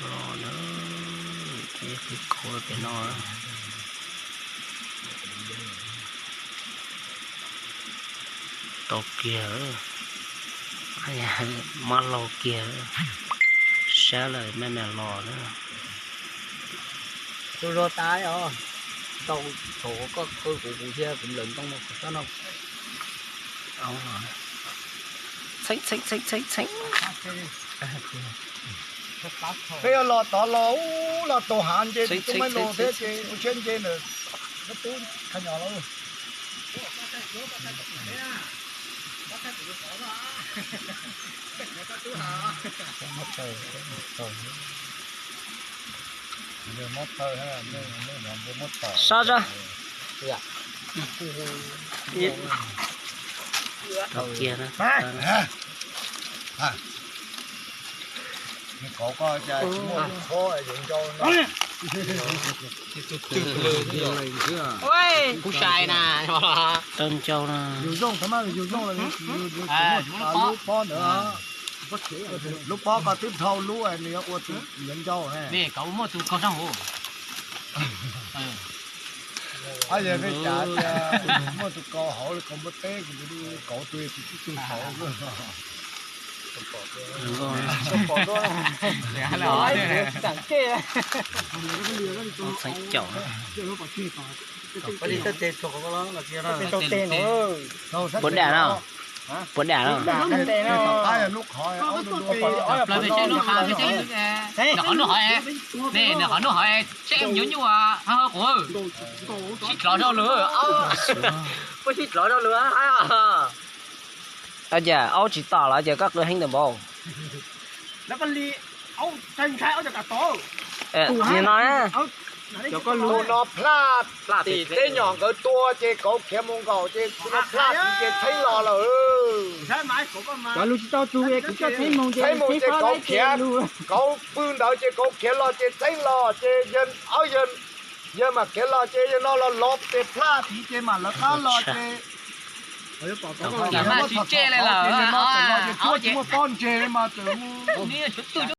Los na, qhib kauv pem no. Tau kiag, mab laug kiag, sab lawm me me los na. Tus zog tas os, tau thaum koj qw kuv kuv thiab kuv nplawm ntoo no kuv txhob noj. Txheeb txheeb txheeb txheeb txheeb. Peb yuav los tod los ub los tus hav nce tus tub maib los thiab ces ua siab nce ntawm tub kha nyos los. Sab zog. Tau kiag na. Kuv sai na. Tau ncau na. Lub pob koj twb dhau lub nws yuav ua tus yuav ncau ne. Koj muaj tus kaus rau hauv. Yog peb cas tias muaj tus kaus hauv li kaus npua teb, kuv kauv tus tsis txawj kaus. Txheeb caum. Puas dam no? Puas dam no? Qhov no hov, ne, nws qhov no hov, tseb nyuaj nyuaj, ha, quav, sib dlov rau lawm, puab sib dlov rau lawm. Cas aub tsis tom los ces koj qw heev ntawm npaum. Tus no na. Tus no plaj tim teb nyom nkawd tua ces kauv khiav mus nkaum ces tus no plaj tim ces txheeb los lawm. Txheeb mus ces kauv khiav, kauv pw ntawd ces kauv khiav los ces txheeb los ces yawg, yawg mam khiav los ces yawg no los lov ces plaj tim ces mam lawv qab los ces. Tsis muaj pob ntseg li mas txawm mus